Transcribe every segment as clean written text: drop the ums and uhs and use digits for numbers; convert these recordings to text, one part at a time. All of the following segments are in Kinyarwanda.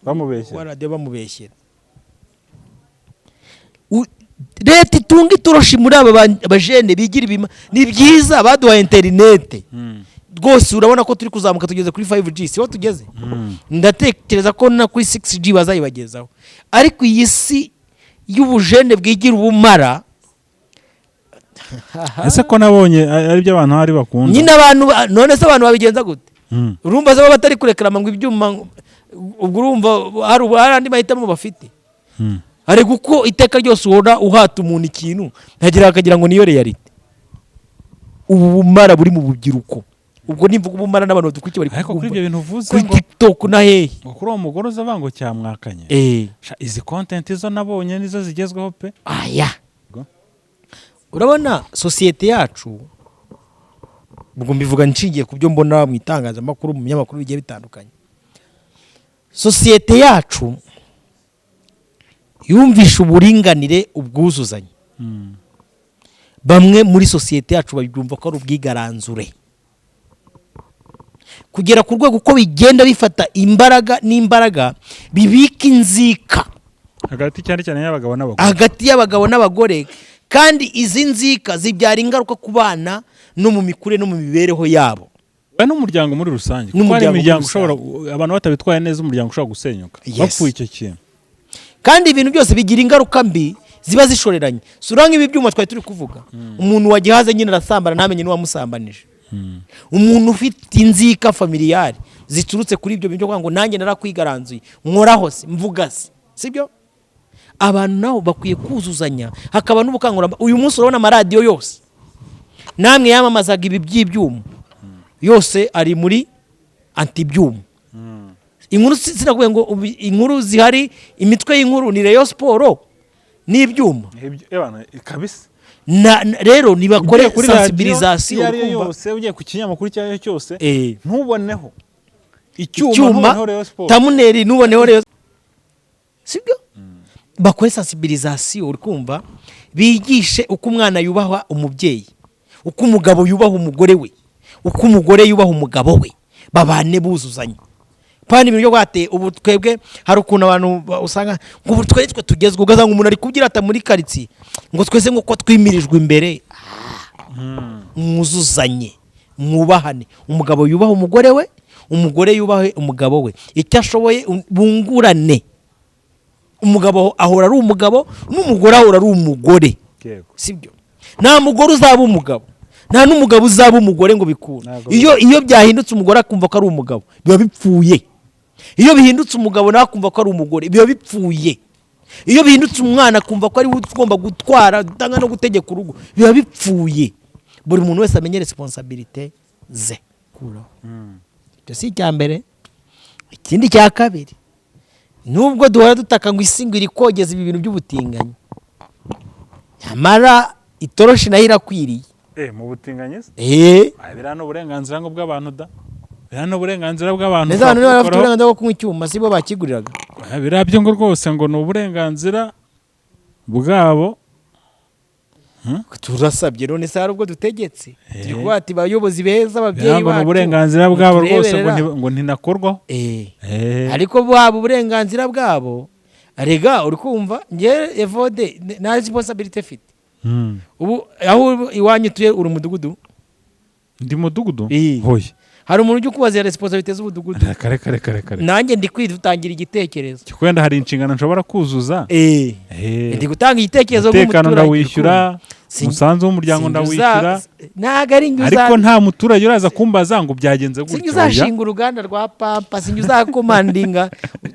Bamubeshyera. Wa radiyo bamubeshyera. Leta itunga itoroshi muri aba bajene bigira ibima. Ni byiza baduhaye interinete rwose, urabona ko turi kuzamuka, tugeze kuri 5G, siho tugeze? Ndatekereza ko na kuri 6G bazayibagezaho, ariko iyi si y'ubujene bwigira ubumara. Ese ko nabonye ari byo abantu hari bakunda? Nyine abantu none se abantu babigenza gute? Urumva se baba batari kurekarama ngo ibyuma, ubwo urumva hari andi mahitamo bafite? Hari kuko iteka ryose ubona uhata umuntu ikintu ntagira akagira ngo niyo réalité. Ubu bumara buri mu rubyiruko, ubwo nimvuga ubumara n'abantu badukurikiye bari Ariko kuri kubwumva. ibyo bintu uvuze Kuri ngo TikTok na hehe. Ngo kuri uwo mugore uza ngo cyamwakanye. Sha, izi content zo nabonye nizo zigezweho pe. Aya. Ubwo? Urabona sosiyete yacu, ubwo mbivuga nshingiye ku byo mbona mu itangazamakuru, mu binyamakuru bigiye bitandukanye, sosiyete yacu yumvisha uburinganire, ubwuzuzanye. Bamwe muri sosiyete yacu babyumva ko ari ubwigaranzure, kugera ku rwego uko bigenda bifata imbaraga n'imbaraga bibika inzika. Hagati cyane cyane y'abagabo n'abagore. Hagati y'abagabo n'abagore, kandi izi nzika zibyara ingaruka ku bana no mu mikurire no mu mibereho yabo. We n'umuryango muri rusange, kuko hari N'umuryango muri imiryango ushobora, abantu batabitwaye neza, umuryango ushobora gusenyuka bapfuye icyo kintu. Kandi ibintu byose bigira ingaruka mbi ziba zishoreranye. Sura nk'ibi byuma twari turi kuvuga, umuntu wagihaze nyine arasambana ntamenye n'uwamusambanije. Umuntu ufite inzika familiale ziturutse kuri ibyo bintu byo kuvuga ngo nanjye narakwigaranzuye, nkoraho se, mvuga se, sibyo? Abantu nabo bakwiye kuzuzanya, hakaba n'ubukangurambaga. Uyu munsi urabona amaradiyo yose namwe yamamazaga ibi by'ibyuma yose ari muri anti-byuma. Inkuru sinakubwiye ngo inkuru zihari, imitwe y'inkuru ni Rayon Sport n'ibyuma. Kabisa. Rero nibakore Ugiye kuri radiyo sensibilisation. iyo ari yo Urumva? yose, ugiye ku kinyamakuru icyo ari cyo cyose, ntuboneho icyuma, Icyuma, ntuboneho Rayon Sport. Thumbnail ntuboneho Rayon, sibyo? Bakore sensibilisation, uri kumva, bigishe uko umwana yubaha umubyeyi, uko umugabo yubaha umugore we, uko umugore yubaha umugabo we, babane buzuzanya. Pani ibintu byo gwate ubu twebwe hari ukuntu abantu usanga ngo ubu twe tugezwe, ugasanga umuntu ari kubyira ata muri karitsiye ngo twese nk'uko twimirijwe imbere. Mwuzuzanye, mwubahane, umugabo yubaha umugore we, umugore yubahe umugabo we, icyo ashoboye bungurane. Umugabo ahora ari umugabo n'umugore ahora ari umugore. Sibyo? Nta mugore uzaba umugabo, nta n'umugabo uzaba umugore ngo bikunde. Ntabwo. Iyo byahindutse, umugore akumva ko ari umugabo, biba bipfuye. Iyo bihindutse, umugabo nawe akumva ko ari umugore, biba bipfuye. Iyo bihindutse, umwana akumva ko ari we ugomba gutwara, gutanga no gutegeka urugo, biba bipfuye. Buri muntu wese amenye responsabilité ze. Kuraho icyo si icya mbere. Ikindi cya kabiri, nubwo duhora dutaka ngo isi ngo iri kogeza ibi bintu by'ubutinganyi, nyamara itoroshi nayo irakwiriye. Mu butinganyi se? Eh. Ah, biriya ni uburenganzira ngo bw'abantu da, biriya ni uburenganzira bw'abantu. Ndetse abantu niba bafite ushobora uburenganzira bwo kunywa icyuma, si bo bakiguriraga? kubikoraho. Biriya byo ngo rwose ngo ni uburenganzira bwabo. Turasabye, none se hari ubwo dutegetse? Turi Eh. kuvuga ati bayobozi beza, ababyeyi Biriya ngo ni bacu, uburenganzira bwabo rwose ngo mutureberera. ngo ntinakorwaho. Eh. Eh. Ariko bwaba uburenganzira bwabo, rega uri kumva njye Evode nta responsabilité mfite. Ubu aho iwanyu utuye uri umudugudu? Ndi mudugudu. Eh. Hoya. Hari umuntu ujya ukubaza responsabilité z'umudugudu? Kare kare kare kare. Nanjye ndi kwitangira igitekerezo. Wenda hari inshingano nshobora kuzuza. Eh. Eh. Ndi gutanga igitekerezo Umutekano nk'umuturage. ndawishyura, umusanzu w'umuryango ndawishyura. Ntabwo ari njye Ariko nta muturage uraza kumbaza ngo byagenze sinjye gutya, oya. uzashinga uruganda rwa pampa, sinjye uzakomandinga,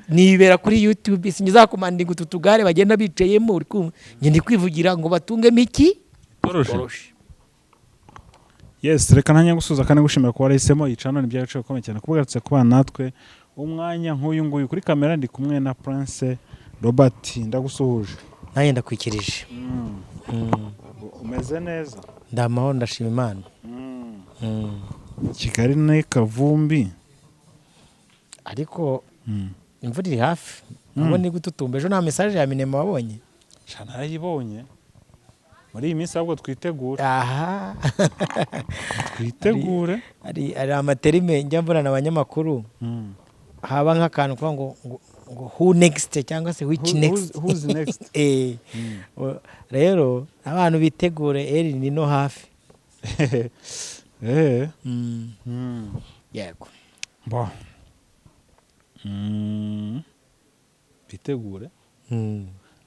nibera kuri YouTube, sinjye uzakomandinga utu tugare bagenda bicayemo. Uri kumva, njye ndi kwivugira ngo batungemo iki? Itoroshi. Itoroshi. Yes, reka nanjye gusuhuza kandi gushimira kuba warahisemo iyi channel. Ni iby'agaciro gakomeye cyane kuba ugarutse kubana natwe umwanya nk'uyu nguyu. Kuri kamera ndi kumwe na Prince Robert, ndagusuhuje. Nanjye ndakwikirije. Umeze neza? Ndamahoro, ndashima Imana. Kigali ni kavumbi. Ariko imvura iri hafi, ntabwo ni gututumba. Ejo nta message ya MINEMA wabonye? Sha, narayibonye. Muri iyi minsi ahubwo twitegure. Aha. Twitegure. Hari amaterime njya mbona abanyamakuru, haba nk'akantu kuvuga ngo Ngo who next, cyangwa se which next? Who's next? Rero abantu bitegure, El Nino hafi. Yego. Bo. Bitegure.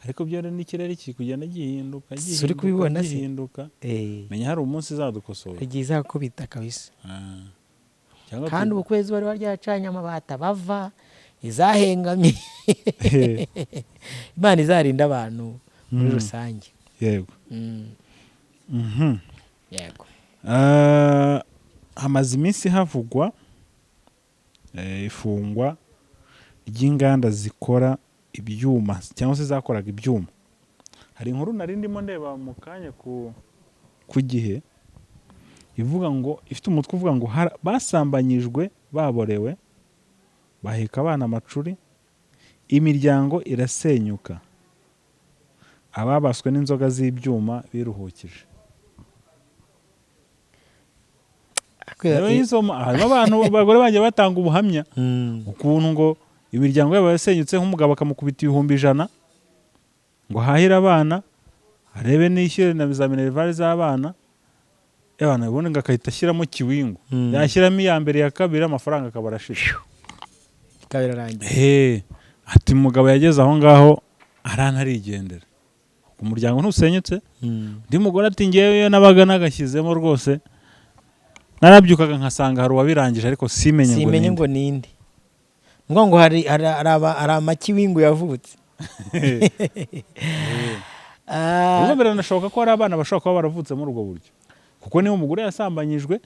Ariko byo rero n'ikirere kiri kugenda gihinduka, Si uri gihinduka, kubibona se? gihinduka. Menya hari umunsi izadukosora. Igihe izakubita kabisa. Ah. Cyangwa Kandi ubu kwezi bari baryacanye amabati abava izahengamye. Imana izarinda abantu muri rusange. Yego. Yego. Ah, hamaze iminsi havugwa ifungwa ry'inganda zikora ibyuma cyangwa se zakoraga ibyuma. Hari inkuru nari ndimo ndeba mu kanya ku Gihe ivuga ngo, ifite umutwe uvuga ngo basambanyijwe baborewe, baheka abana amacuri, imiryango irasenyuka, ababaswe n'inzoga z'ibyuma biruhukije. Rero harimo abantu, abagore bagiye batanga ubuhamya ukuntu ngo imiryango yabo yasenyutse, nk'umugabo akamukubita 100,000 ngo ahahire abana, arebe n'ishyure na za minerval z'abana, abana, ubundi ngo agahita ashyiramo kiwingu. Yashyiramo iya mbere, iya kabiri, amafaranga akaba arashize. Bikaba birarangiye. Ati umugabo yageze aho ngaho aranarigendera, umuryango ntusenyutse. Undi mugore ati ngewe iyo nabaga nagashyizemo rwose narabyukaga nkasanga hari uwabirangije, ariko simenye ngo Simenye ninde. ngo ninde, ngo hari amakiwingu yavutse. Ubwo biranashoboka ko hari abana bashobora kuba baravutse muri ubwo buryo, kuko niba umugore yasambanyijwe,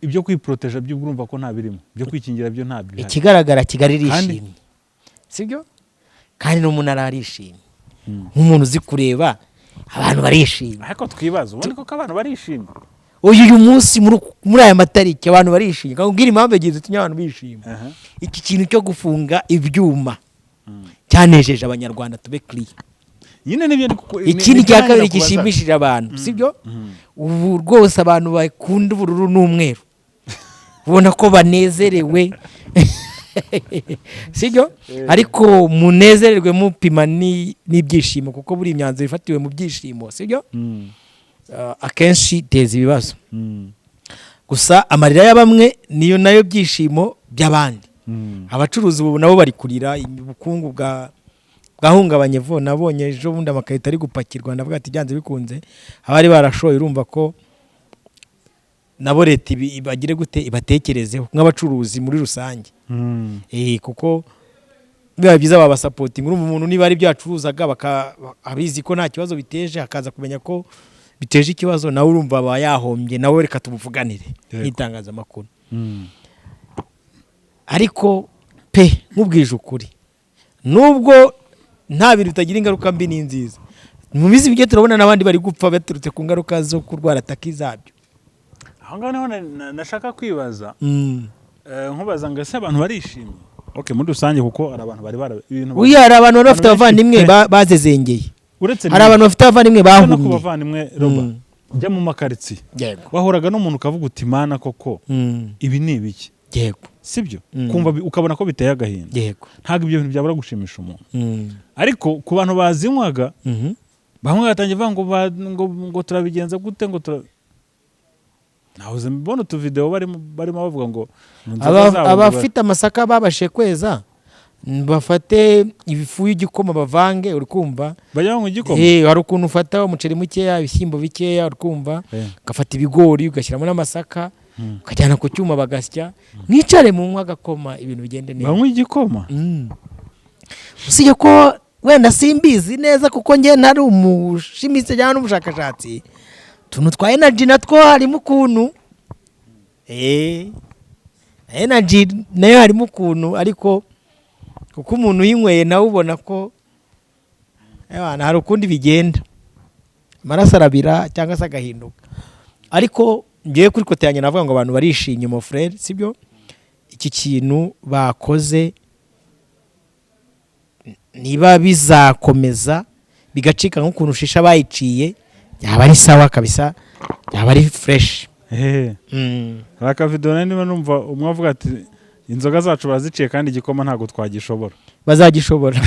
ibyo kwiporoteja byo urumva ko nta birimo, ibyo kwikingira byo nta bihari. Ikigaragara, Kigali irishimye, sibyo? Kandi n'umuntu arishimye. Nk'umuntu uzi kureba, abantu barishimye. Ariko twibaza ubundi koko abantu barishimye? Uyu munsi muri aya matariki abantu barishimye. Nkubwira impamvu ebyiri zitumye abantu bishima. Iki kintu cyo gufunga ibyuma cyanejeje Abanyarwanda, tube clear. Nyine nibyo ndi Ikindi nibyo cya nanjye kabiri nakubazaga. gishimishije abantu, sibyo? Ubu rwose abantu bakunda ubururu n'umweru ubona ko banezerewe, sibyo? Ariko munezererwe mupima n'ibyishimo, kuko buri imyanzuro ifatiwe mu byishimo, sibyo? Akenshi iteza ibibazo. Gusa amarira ya bamwe niyo nayo byishimo by'abandi. Abacuruzi ubu nabo bari kurira, ubukungu bwahungabanye vuba. Nabonye ejo bundi amakarito ari gupakirwa, ndavuga ati byanze bikunze abari barashoye, urumva ko nabo leta ibagire gute, ibatekerezeho nk'abacuruzi muri rusange. Kuko biba byiza babasapotinga. Urumva umuntu niba ari ibyo yacuruzaga abizi ko nta kibazo biteje, akaza kumenya ko biteje ikibazo, nawe urumva aba yahombye, nawe reka tumuvuganire n'itangazamakuru. Ariko pe, nkubwije ukuri, nubwo nta bintu bitagira ingaruka mbi n'inziza, mu minsi mike turabona n'abandi bari gupfa baturutse ku ngaruka zo kurwara taki zabyo. Aho ngaho niho nashaka kwibaza, nkubaza ngo ese abantu barishimye? Okay, muri rusange, kuko hari abantu bari bara ibintu Uya, hari abantu bari bafite Abantu benshi abavandimwe pe. bazezengeye. Uretse Hari abantu bafite abavandimwe no ku bahumye. bavandimwe, roba jya mu makaritsiye, wahuraga n'umuntu ukavuga uti mana koko, ibi ni ibiki? Sibyo? Kumva ukabona ko biteye agahinda. Ntabwo ibyo bintu byabura gushimisha umuntu. Ariko ku bantu bazinywaga, bamwe batangiye bavuga ngo ngo turabigenza gute, ngo tura nahoze mbona utuvideo barimo bavuga ngo inzoga zabo ngo Abafite amasaka babashije kweza bafate ifu y'igikoma bavange, uri kumva? Bajya banywa igikoma. Hari ukuntu ufata umuceri mukeya, ibishyimbo bikeya, uri kumva? Ugafata ibigori ugashyiramo n'amasaka, ukajyana ku cyuma bagasya, mwicare munywa agakoma, ibintu bigende neza. Banywa igikoma. Usibye ko wenda simbizi neza, kuko njye ntari umushimitsi cyangwa n'umushakashatsi, utuntu twa energy natwo harimo ukuntu, energy nayo harimo ukuntu, ariko kuko umuntu uyinyweye nawe ubona ko ewana, hari ukundi bigenda, amaraso arabira cyangwa se agahinduka. Ariko ngewe kuri côté yanjye navuga ngo abantu barishimye, mon frère, sibyo? Iki kintu bakoze, niba bizakomeza bigacika nk'ukuntu shisha bayiciye, byaba ari sawa kabisa, byaba ari fresh. Hari akavidewo nari ndimo numva umwe avuga ati inzoga zacu baziciye kandi igikoma ntabwo twagishobora. Bazagishobora,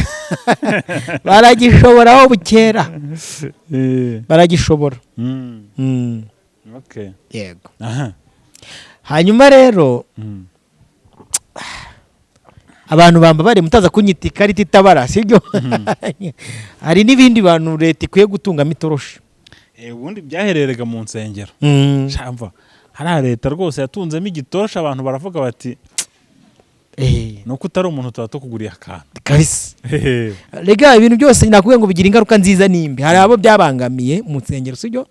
baragishobora aho bukera. Baragishobora. Yego. Hanyuma rero, abantu bambabare, mutaza kunyita ikarita itabara, sibyo? Hari n'ibindi bantu leta ikwiye gutungamo itoroshi. Ubundi byahererega mu nsengero. Shamva hariya leta rwose yatunzemo igitoroshi, abantu baravuga bati: "Nuko utari umuntu, tuba tukuguriye akantu." Kabisa. Rega ibintu byose nakubwiye ngo bigira ingaruka nziza n'imbi. Hari abo byabangamiye mu nsengero, sibyo?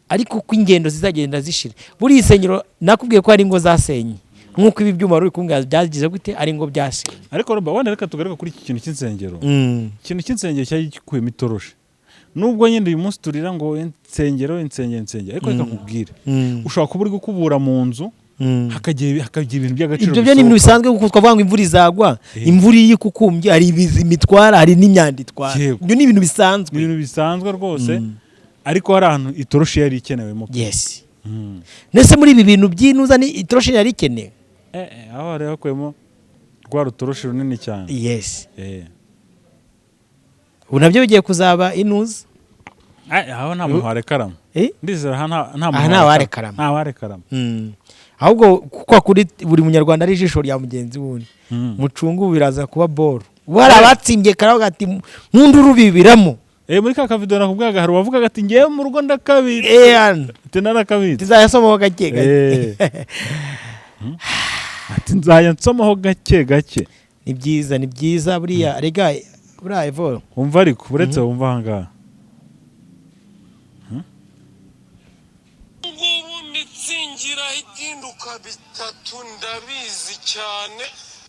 Ariko uko ingendo zizagenda zishira, buriya insengero nakubwiye ko hari ingo zasenye, nk'uko ibi byuma wari uri kumbwira byagize gute, ari ingo byasenye. Ariko Roba, wenda reka tugaruke kuri iki kintu cy'insengero. Ikintu cy'insengero cyari gikuyemo itoroshi, nubwo nyine uyu munsi turira ngo insengero, insengero, insengero, ariko reka nkubwire, ushobora kuba uri gukubura mu nzu, hakagira ibintu by'agaciro Ibyo byo ni ibintu bisohoka. bisanzwe, kuko twavuga ngo imvura izagwa. Imvura iyo ikukumbye, hari ibizima itwara, hari n'imyanda itwara. Ibyo ni ibintu bisanzwe. Ni ibintu bisanzwe rwose, ariko hari ahantu itoroshi yari ikenewemo. Ndetse muri ibi bintu by'inuza ni itoroshi yari ikenewe. Aho hari hakuyemo rwa rutoroshi runini cyane. Ubu nabyo bigiye kuzaba inuza. Aho nta muntu warekarama. Ndizera aha nta muntu Aha nta warekarama. Nta warekarama. Ahubwo kuko kuri buri Munyarwanda ari ijisho rya mugenzi wundi. Mucungu biraza kuba boro. Ubu hari abatsimbye karavuga ati nkundi urubibiramo. Muri ka kavido nakubwaga, hari uwavugaga ati: "Ngewe mu rugo ndakabitse." Hano. Ati: "Narakabitse." Tuzayasomaho gake gake. Ati: "Nzajya nsomaho gake gake." Ni byiza, ni byiza. Buriya rega, buriya Evo. Wumva, ariko uretse wumva aha ngaha. Ngubu mitsingira itinduka bitatu, ndabizi cyane.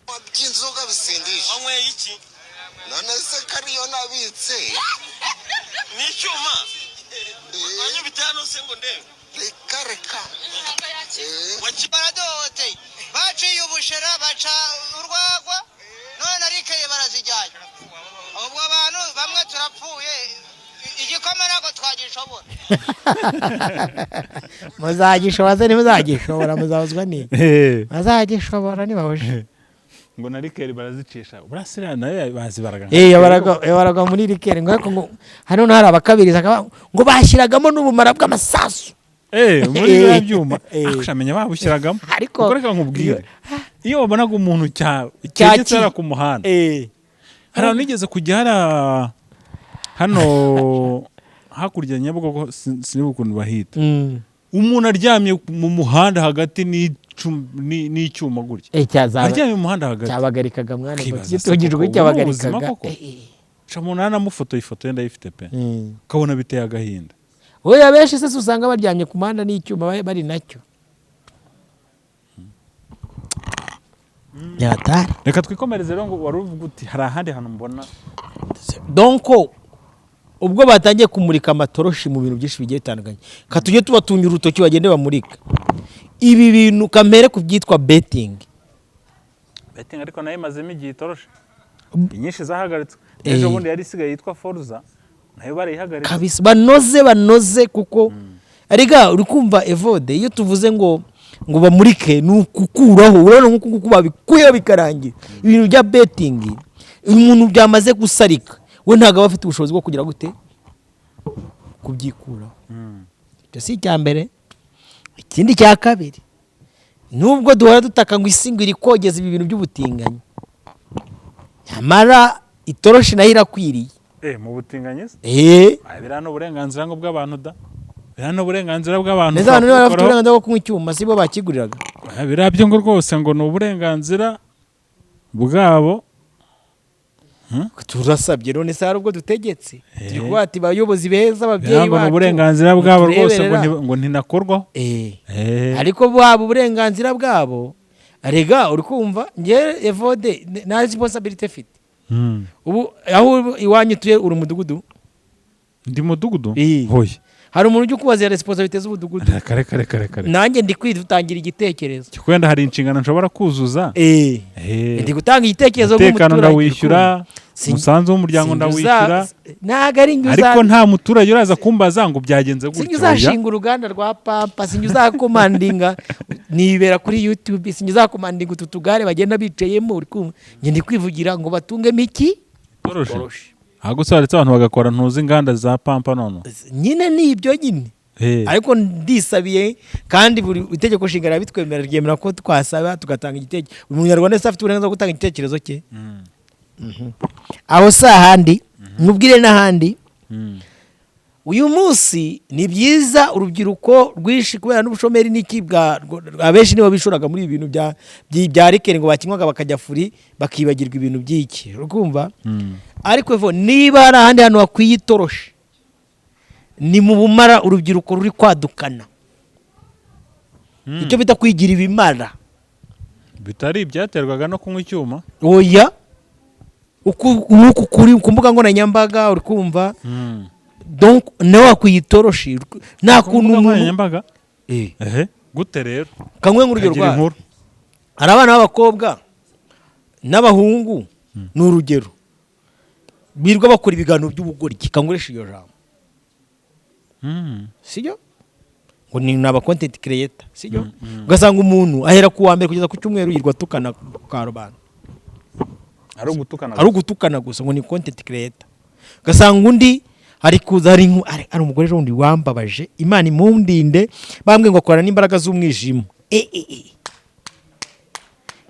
By'inzoga bisindisha. Wanyweye iki? None se kariyo nabitse? Ni icyuma wanyubite hano se ngo ndebe? Reka reka. Baradohoteye, baciye ubushera, baca urwagwa, none arikeye barazijyanye. Ubwo abantu bamwe turapfuye, igikoma ntabwo twagishobora. Muzagishobora se? Ntimuzagishobora, muzabazwa n'iki? Bazagishobora nibahuje. Ngo na liqueur barazicisha, burasira nayo bazibaraga. Yabaraga muri liqueur, ngo ariko ngo hano hari abakabiriza ngo bashyiragamo n'ubumara bw'amasasu. Muri biriya byuma. Eh. Ariko menya babushyiragamo. Ariko Kuko reka nkubwire, iyo wabonaga umuntu cyegetse hariya ku muhanda, hari ahantu nigeze kujya hariya hano hakurya ya Nyabugogo, sinibuka ukuntu bahita, umuntu aryamye mu muhanda hagati n'icyuma gutya, aryamye mu muhanda hagati. Cyabagarikaga mwana. Ukibaza se gitungijwe koko, ubu ni cyabagarikaga. ubuzima koko? Ca umuntu yanamufotoye, ifoto ye ndayifite pe, ukabona biteye agahinda. Oya, benshi se usanga baryamye ku muhanda n'icyuma bari nacyo nyabatari. Reka twikomereze rero, ngo wari uvuga uti hari ahandi hantu mbona. Donc ubwo batangiye kumurika amatoroshi mu bintu byinshi bigiye bitandukanye, ka tujye tubatungira urutoki bagende bamurika ibi bintu, kamere ku byitwa betting. Betting ariko nayo imazemo igihe itoroshe, inyinshi zahagaritswe ejo bundi. Yari isigaye yitwa Foruza, nayo barayihagaritse. Kabisa, banoze, banoze, kuko erega uri kumva Evode, iyo tuvuze ngo bamurike ni ukukuraho. Urabona nk'uku nguku babikuyeho bikarangira. Ibintu bya betting, umuntu byamaze gusarika, we ntabwo aba afite ubushobozi bwo kugira gute, kubyikuraho. Icyo si icya mbere. Ikindi cya kabiri, nubwo duhora dutaka ngo isi ngo iri kogeza ibi bintu by'ubutinganyi, nyamara itoroshi nayo irakwiriye. Mu butinganyi se? Eh. Ah, biriya ni uburenganzira ngo bw'abantu da, biriya ni uburenganzira bw'abantu. Ndetse abantu niba bafite ushobora uburenganzira bwo kunywa icyuma, si bo bakiguriraga? kubikoraho. Biriya byo ngo rwose ngo ni uburenganzira bwabo. Turasabye, none se hari ubwo dutegetse? Turi Eh. kuvuga ati bayobozi beza, ababyeyi Biriya ngo ni bacu, uburenganzira bwabo rwose ngo mutureberera. ngo ntinakorwaho. Ariko bwaba uburenganzira bwabo, rega uri kumva nge Evode nta responsibility mfite. Ubu aho iwanyu utuye, uri umudugudu? Ndi mudugudu. Eh. Hoya. Hari umuntu ujya ukubaza responsibility z'umudugudu? Kare kare kare kare. Nanjye ndi kwitangira igitekerezo. Wenda hari inshingano nshobora kuzuza. Ndi gutanga igitekerezo Umutekano nk'umuturage. ndawishyura. Umusanzu w'umuryango ndawishyura. Ntabwo ari njye. Ariko nta muturage uraza kumbaza ngo byagenze Sinjye gutya, oya. uzashinga uruganda rwa pampa, sinjye uzakomandinga, nibera kuri YouTube. Sinjye uzakomandinga utu tugare bagenda bicayemo, uri kumva? Njye ndi kwivugira ngo batungemo iki? Toroshe. Ahubwo se waretse abantu bagakora, ntuzi, inganda za pampa none? Nyine ni ibyo nyine. Ariko ndisabiye, kandi buri itegeko nshinga rirabitwemera, ryemera ko twasaba tugatanga igitekerezo. Buri munyarwanda wese afite uburenganzira bwo gutanga igitekerezo cye. Aho si ahandi, mubwire n'ahandi. Uyu munsi ni byiza, urubyiruko rwinshi kubera n'ubushomeri n'iki bwa abenshi nibo bishuraga muri ibi bintu bya liqueur, ngo bakinywaga bakajya furi, bakibagirwa ibintu by'iki, urumva? Ariko evo, niba hari ahandi hantu hakwiye itoroshi, ni mu bumara urubyiruko ruri kwadukana, icyo bita kwigira ibimara. Bitari ibyaterwaga no kunywa icyuma? Oya, uku kuri ku mbuga nkoranyambaga, uri kumva? Donc nawe wakwiye itoroshi, nta Ku kuntu mbuga umuntu nkoranyambaga? Ehe, gute rero? Kamwe nk'urugero Kagira rwa inkuru. Hari abana b'abakobwa n'abahungu, ni urugero, birirwa bakora ibiganiro by'ubugoryi, kanguresha iryo jambo, sibyo? Ngo ni aba content creator, sibyo? Ugasanga umuntu ahera ku wa mbere kugeza ku cyumweru yirwa atukana ku karubanda. Ari ugutukana? Ari ugutukana gusa, ngo ni content creator. Ugasanga undi hari kuza, hari umugore ejo bundi wambabaje, Imana imundinde, bambwiye ngo akorana n'imbaraga z'umwijima.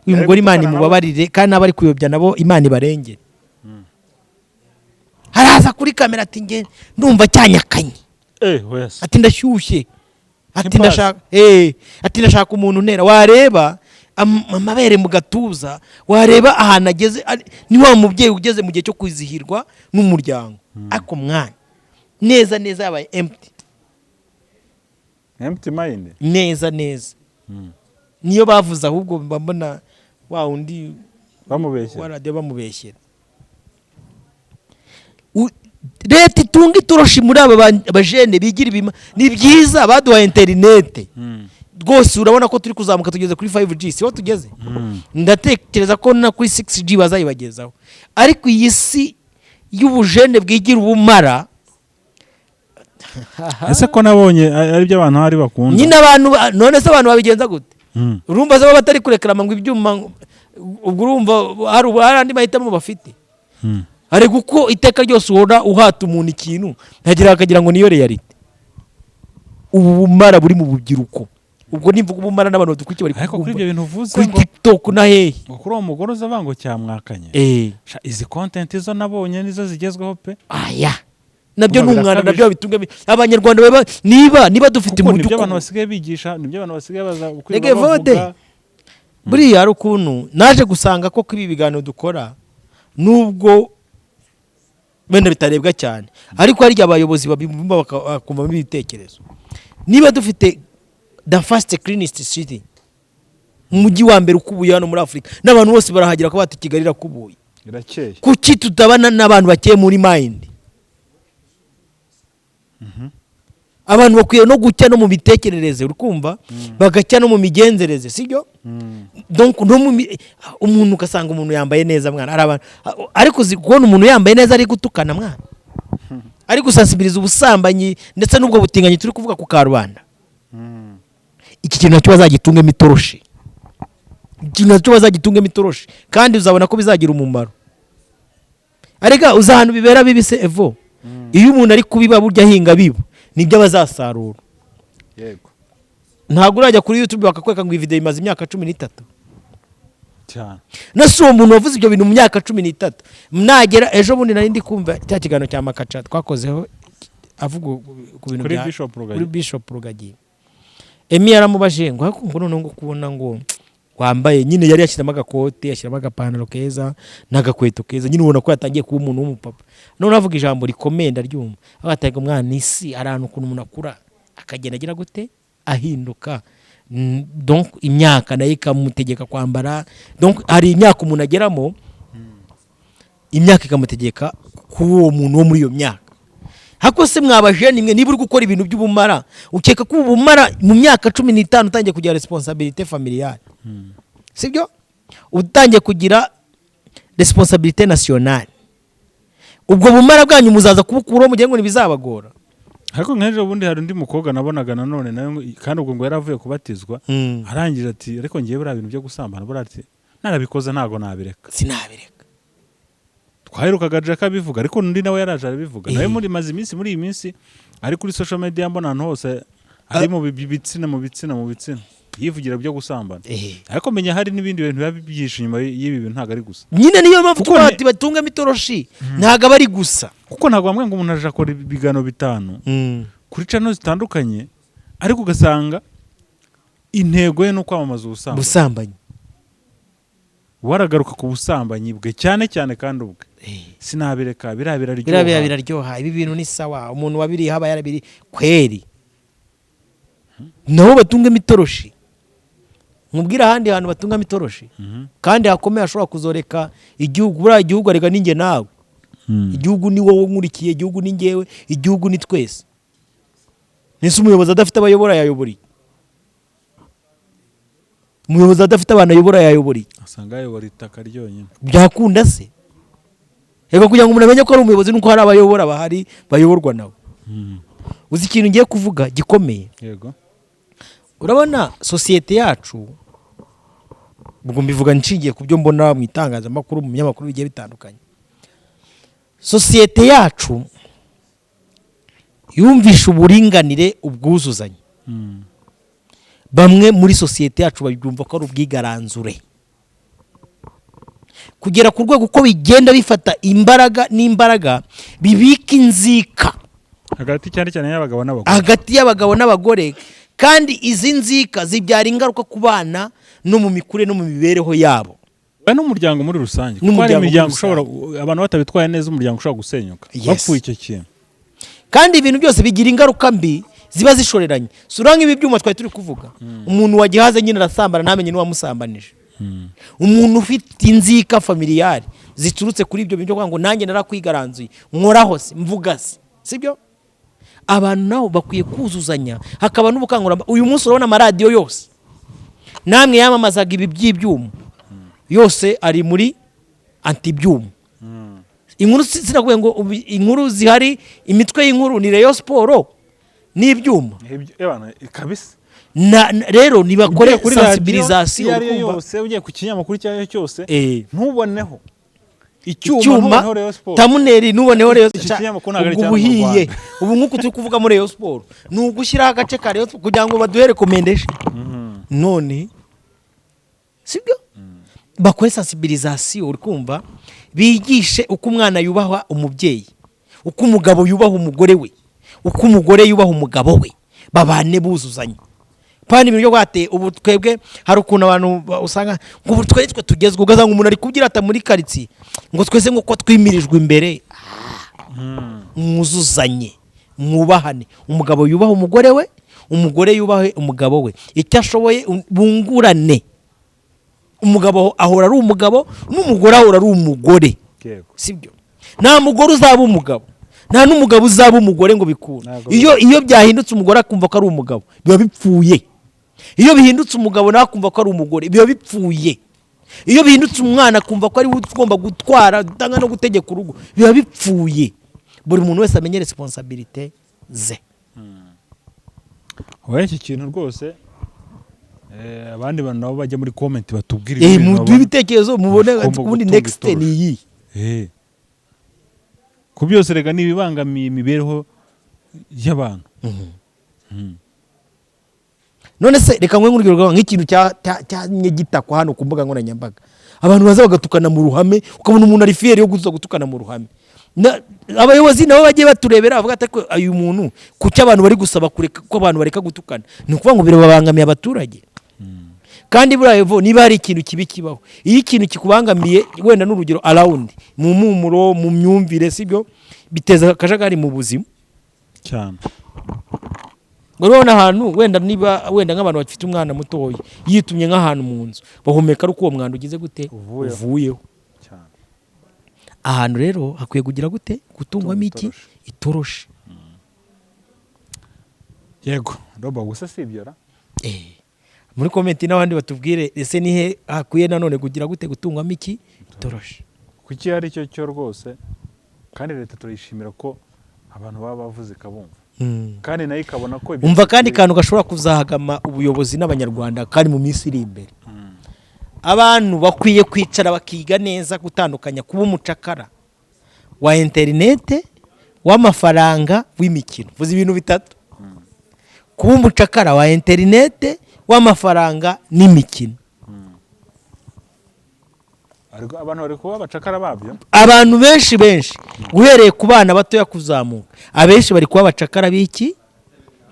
Uyu Yari mugore, Imana gutukana nabo? imubabarire, kandi n'abari kuyobya nabo Imana ibarengere. Haraza kuri kamera ati: "Nge ndumva cyanyakanye." Oya se. Ati: "Ndashyushye." Ati: Nk'impasi. "Ndashaka," ati: "Ndashaka umuntu untera." Wareba amabere mu gatuza, wareba ahantu ageze, ni wa mubyeyi ugeze mu gihe cyo kwizihirwa n'umuryango, ariko mwana neza neza yabaye empty. Empty mind. Neza neza. Niyo bavuze, ahubwo mba mbona wa wundi bamubeshye. Wa radiyo bamubeshyera. Leta itunga itoroshi muri aba bajene bigira ibima. Ni byiza baduhaye interinete. Rwose urabona ko turi kuzamuka, tugeze kuri 5G, siho tugeze? Ndatekereza ko na kuri 6G bazayibagezaho. Ariko iyi si y'ubujene bwigira ubumara. Ese ko nabonye ari byo abantu hari bakunda? Nyine abantu none se abantu babigenza gute? Urumva se baba batari kurekarama ngo ibyuma, ubwo urumva hari andi mahitamo bafite? Hari kuko iteka ryose uhora uhata umuntu ikintu, ntagira akagira ngo niyo réalité. Ubu bumara buri mu rubyiruko, ubwo nimvuga ubumara n'abantu badukurikiye bari Ariko kuri kubyumva. ibyo bintu uvuze Kuri ngo TikTok na hehe? Ngo kuri uwo mugore uza avuga ngo cyamwakanye. Sha, izi content zo nabonye nizo zigezweho pe. Aya nabyo ni Urumva umwanda. birakabije. Nabyo babitunga abanyarwanda niba dufite Kuko mu nibyo abantu by'ukuri basigaye bigisha, nibyo abantu basigaye baza Rege kwirirwa vode. bavuga. Buriya hari ukuntu naje gusanga ko ibi biganiro dukora, nubwo wenda bitarebwa cyane, ariko hari igihe abayobozi babibumva bakumvamo ibitekerezo. Niba dufite the first cleanest city, umujyi wa mbere ukubuye hano muri Afurika, n'abantu bose barahagera ko bati: "Kigali irakubuye." Irakeye. Kuki tutabana n'abantu bakeye muri mind? Abantu bakwiye no gucya no mu mitekerereze, uri kumva, bagacya no mu migenzereze, sibyo? Donc no mu umuntu ugasanga umuntu yambaye neza mwana, hari abantu, ariko uzi kubona umuntu yambaye neza ari gutukana mwana, ari gusansibiriza ubusambanyi ndetse n'ubwo butinganyi turi kuvuga ku karubanda? Iki kintu nacyo bazagitungemo itoroshi, ikintu nacyo bazagitungemo itoroshi, kandi uzabona ko bizagira umumaro. Arega uzi ahantu bibera bibi se evo? Iyo umuntu ari kubiba, burya ahinga biba, nibyo abazasarura. Ntabwo urajya kuri YouTube bakakwereka ngo iyi video imaze imyaka 13? Cyane. Na si uwo muntu wavuze ibyo bintu mu myaka 13 nagera ejo bundi, nari ndi kumva cya kiganiro cya Makaca twakozeho, avuga ku bintu Kuri bya Bishop Rugagi. Kuri Bishop Rugagi. Emi yaramubajije ngo: "Ariko ngo noneho ngo kubona ngo wambaye nyine," yari yashyizemo agakote, yashyiramo agapantaro keza n'agakweto keza, nyine ubona ko yatangiye kuba umuntu w'umupapa. Noneho avuga ijambo rikomeye, ndaryumva, agatanga umwana isi. Hari ahantu ukuntu umuntu akura akagenda agira gute, ahinduka. Donc imyaka nayo ikamutegeka kwambara. Donc hari imyaka umuntu ageramo, imyaka ikamutegeka kuba uwo muntu wo muri iyo myaka. Hako se mwabajene imwe, niba uri gukora ibintu by'ubumara, ukeka ko ubumara mu myaka 15 utangiye kugira responsabilité familiale, sibyo? Utangiye kugira responsabilité nationale. Ubwo bumara bwanyu muzaza kubukuraho mugihe ngo ntibizabagora. Ariko nk'ejo bundi hari undi mukobwa nabonaga nanone nawe, kandi ubwo ngo yari avuye kubatizwa, arangije ati ariko ngiye buriya bintu byo gusambana buriya, ati narabikoze ntabwo nabireka. Sinabireka. Twaherukaga Jack abivuga, ariko undi nawe yaraje arabivuga nawe. Muri maze iminsi, muri iyi minsi ari kuri social media, mbona ahantu hose ari mu bitsina, mu bitsina, mu bitsina, yivugira byo gusambana. Ariko menya hari n'ibindi bintu biba byihishe inyuma y'ibi bintu, ntabwo ari gusa. Nyine niyo mpamvu Kuko tuba batungamo itoroshi, ntabwo aba ari gusa. Kuko ntabwo bamwe ngo umuntu aje akora ibiganiro 5 kuri channel zitandukanye, ariko ugasanga intego ye ni ukwamamaza ubusambanyi. Ubusambanyi. Waragaruka ku busambanyi bwe cyane cyane, kandi ubwe sinabireka, biriya Biriya biraryoha. Biraryoha, ibi bintu ni sawa. Umuntu wabiriye aba yarabiri kweri, nabo batungamo itoroshi. Nkubwire ahandi hantu batungamo itoroshi kandi hakomeye hashobora kuzoreka igihugu. Buriya igihugu arega ninjye nawe. Igihugu ni wowe nkurikiye, igihugu ni njyewe, igihugu ni twese. Nese umuyobozi adafite abayobora yayobora iki? Umuyobozi adafite abantu ayobora yayobora iki? Asanga ayobora itaka ryonyine. Byakunda se? Reka, kugira ngo umuntu amenye ko ari umuyobozi nuko hari abayobora bahari bayoborwa nawe. Uzi ikintu ngiye kuvuga gikomeye? Yego. Urabona sosiyete yacu, ubwo mbivuga nshingiye ku byo mbona mu itangazamakuru, mu binyamakuru bigiye bitandukanye, sosiyete yacu yumvisha uburinganire, ubwuzuzanye. Bamwe muri sosiyete yacu babyumva ko ari ubwigaranzure, kugera ku rwego uko bigenda bifata imbaraga n'imbaraga bibika inzika hagati cyane cyane y'abagabo n'abagore. Hagati y'abagabo n'abagore. Kandi izi nzika zibyara ingaruka ku bana no mu mikurire no mu mibereho yabo. We n'umuryango muri rusange, kuko hari N'umuryango muri imiryango ushobora, abantu batabitwaye neza, umuryango ushobora gusenyuka bapfuye icyo kintu. Kandi ibintu byose bigira ingaruka mbi ziba zishoreranye. Sura nk'ibi byuma twari turi kuvuga, umuntu wagihaze nyine arasambana ntamenye n'uwamusambanije. Umuntu ufite inzika familiale ziturutse kuri ibyo bintu byo kuvuga ngo nanjye narakwigaranzuye, nkoraho se, mvuga se, sibyo? Abantu nabo bakwiye kuzuzanya, hakaba n'ubukangurambaga. Uyu munsi urabona amaradiyo yose namwe yamamazaga ibi by'ibyuma yose ari muri anti-byuma. Inkuru sinakubwiye ngo inkuru zihari, imitwe y'inkuru ni Rayon Sport n'ibyuma. Ebana, kabisa. Rero nibakore Ugiye kuri radiyo sensibilisation. iyo ari yo Urumva? yose, ugiye ku kinyamakuru icyo ari cyo cyose, ntuboneho icyuma, Icyuma, ntuboneho Rayon Sport. Thumbnail ntuboneho Rayon. Iki kinyamakuru ntabwo ari Ubwo icya hano mu ubuhiye. Rwanda. Ubu nk'uku turi kuvuga muri Rayon Sport, ni ugushyiraho agace ka Rayon Sport kugira ngo baduhe recommendation. None sibyo? Bakore sensibilisation, uri kumva, bigishe uko umwana yubaha umubyeyi, uko umugabo yubaha umugore we, uko umugore yubaha umugabo we, babane buzuzanya. Pani ibintu byo gwate ubu twebwe hari ukuntu abantu usanga ngo ubu twe tugezwe, ugasanga umuntu ari kubyira ata muri karitsiye ngo twese nk'uko twimirijwe imbere. Mwuzuzanye, mwubahane, umugabo yubaha umugore we, umugore yubahe umugabo we, icyo ashoboye bungurane. Umugabo ahora ari umugabo n'umugore ahora ari umugore. Sibyo? Nta mugore uzaba umugabo, nta n'umugabo uzaba umugore ngo bikunde. Ntabwo. Iyo byahindutse, umugore akumva ko ari umugabo, biba bipfuye. Iyo bihindutse, umugabo nawe akumva ko ari umugore, biba bipfuye. Iyo bihindutse, umwana akumva ko ari we ugomba gutwara, gutanga no gutegeka urugo, biba bipfuye. Buri muntu wese amenye responsabilité ze. Oya, iki kintu rwose, abandi bantu nabo bajya muri comment batubwire ibintu Muduhe babona. ibitekerezo mubone. Ugomba Ubundi gutunga next itoroshi. ni iyi. Ku byose rega ni ibibangamiye imibereho y'abantu. None se reka nkwe nk'urugero nk'ikintu cyamye gitakwa hano ku mbuga nkoranyambaga, abantu baza bagatukana mu ruhame, ukabona umuntu ari fier yo guza gutukana mu ruhame. Abayobozi nabo bagiye baturebera bavuga ati: "Ariko uyu muntu, kuki abantu bari gusaba kureka ko abantu bareka gutukana?" Ni ukuvuga ngo birababangamiye abaturage. Kandi buriya evo, niba hari ikintu kibi kibaho, iyo ikintu kikubangamiye, wenda n'urugero around mu mpumuro, mu myumvire, sibyo, biteza akajagari mu buzima. Cyane. Ngo urabona ahantu wenda niba wenda nk'abantu bafite umwana mutoya yitumye nk'ahantu mu nzu, bahumeka ari uko uwo mwanda ugize gute? Uvuyeho. Uvuyeho. Cyane. Ahantu rero hakwiye kugira gute? Gutungwamo iki? Itoroshi. Itoroshi. Yego roba, gusa si ibyo ra? Muri comment n'abandi batubwire, ese nihe hakwiye nanone kugira gute? Gutungwamo iki? Itoroshi. Kuki ari cyo cyo rwose. Kandi leta turayishimira ko abantu baba bavuze ikabumva, Mm. kandi nayo ikabona ko ibyo Umva, kandi kantu gashobora kuzahagama ubuyobozi n'Abanyarwanda kandi mu minsi iri imbere, abantu bakwiye kwicara bakiga neza gutandukanya kuba umucakara wa interinete, w'amafaranga, w'imikino. Vuze ibintu bitatu: kuba umucakara wa interinete, w'amafaranga n'imikino. Ariko abantu bari kuba abacakara babyo. Abantu benshi benshi, uhereye ku bana batoya kuzamuka, abenshi bari kuba abacakara b'iki?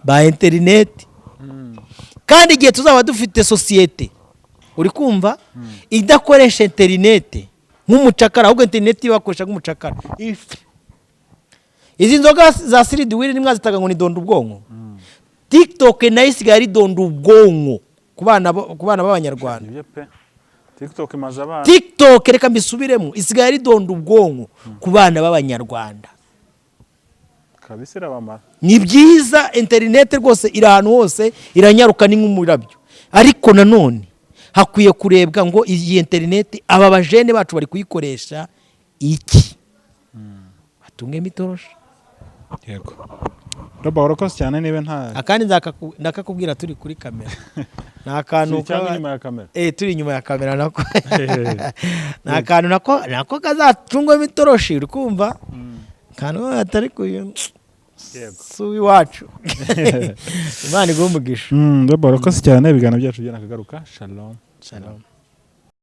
Ba interineti. Kandi igihe tuzaba dufite sosiyete, uri kumva, idakoresha interineti nk'umucakara, ahubwo interineti bakoresha nk'umucakara. Izi nzoga za siridiwiri nimwe zitaga ngo ni donda ubwonko, TikTok nayo isigaye ari donda ubwonko ku bana b'Abanyarwanda. Nibyo pe, TikTok imaze abana. TikTok, reka mbisubiremo, isigaye ari donda ubwonko ku bana b'Abanyarwanda. Kabisa, irabamara. Ni byiza, interineti rwose iri ahantu hose, iranyaruka, ni nk'umurabyo, ariko nanone hakwiye kurebwa ngo iyi interineti aba bajene bacu bari kuyikoresha iki? Batungemo itoroshi. Yego roba, urakoze cyane. Niba nta Akandi ndakakubwira turi kuri kamera, ni akantu cyangwa inyuma ya kamera. Eh, turi inyuma ya kamera. Nako ni akantu nako kazacungwamo itoroshi, uri kumva, akantu atari kuyu si uw'iwacu. Imana iguhe umugisha. Roba, urakoze cyane. Ibiganiro byacu byanakagaruka. Shalom. Shalom.